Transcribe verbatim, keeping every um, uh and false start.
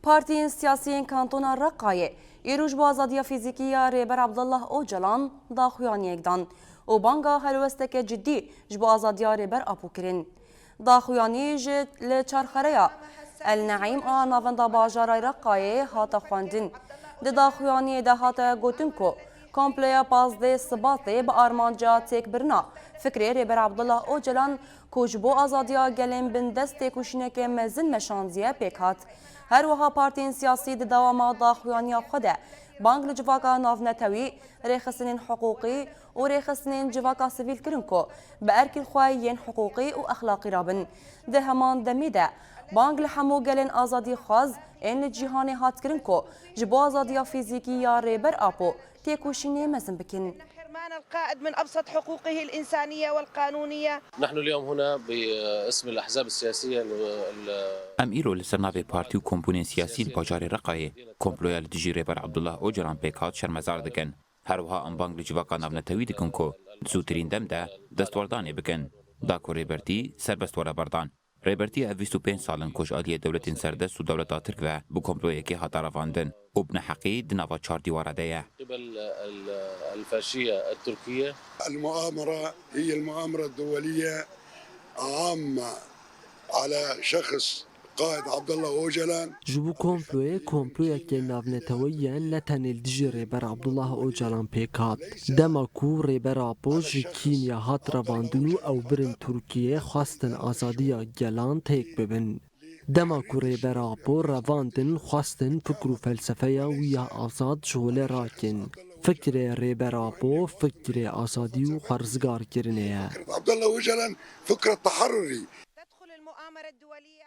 Partiyên siyasî yên Kantona Reqayê îro ji bo azadiya fîzîkî ya Rêber Abdullah Ocalan daxuyaniyek dan û banga helwesteke cidî ji bo azadiya Rêber Apo kirin. Daxuyanî ji li çarxereya El Neîm a navenda bajara Reqayê hate xwendin. Di daxuyaniyê de hate gotin ku komploya pazdeh Sibatê bi armanca têkbirina fikrê Rêber Abdullah Ocalan ku ji bo azadiya gelên bindest têkoşîneke mezin meşandiye pêk hat. Her wiha partiyên siyasî di dewama daxuyaniya xwe de bang li civaka navnetewî, rêxistinên hiqûqî û rêxistinên civaka sivîl kirin ku bi erkên xwe yên hiqûqî û exlaqî rabin. Di heman demê de bang li hemû gelên azadîxwaz ên li cîhanê hat kirin ku ji bo azadiya fîzîkî ya Rêber Apo têkoşînê mezin bikin. حرمان القائد من أبسط حقوقه الإنسانية والقانونية. نحن اليوم هنا باسم الأحزاب السياسية ال- ال- Em îro li ser navê partî û kombûnên siyasî li bajarê Reqayê komploya li dijî Rêber Abdullah Ocalan pêk hat şermezar dikin. Her wiha em bang li civaka navnetewî dikin ku di zûtirîn dem de destwerdanê bikin, da ku Rêbertî serbest were berdan. Rêbertî ev bîst û pênc sal in ku ji aliyê dewletên serdest û dewleta Tirk ve bi komployekê hate revandin û bi neheqî di nava çar dîwara de ye. قبل ال- الفاشية التركية. المؤامرة هي المؤامرة الدولية عامة على شخص قائد عبد الله أوجلان. Ji bo komployê, komployeke navneteweyî ye, ne tenê li dijî Rêber Abdullah Ocalan pêk hat. Dema ku Rêber Apo ji Kînya hat revandin û ew birin Tirkiyê, xwestin azadiya gelan têk bibin. Dema ku Rêber Apo revandin, xwestin fikr û felsefeya wî ya azad ji holê rakin. Fikrê Rêber Apo fikrê azadî û xwerizgarkirinê ye. عبد الله أوجلان فكرة تحرري. تدخل المؤامرة الدولية.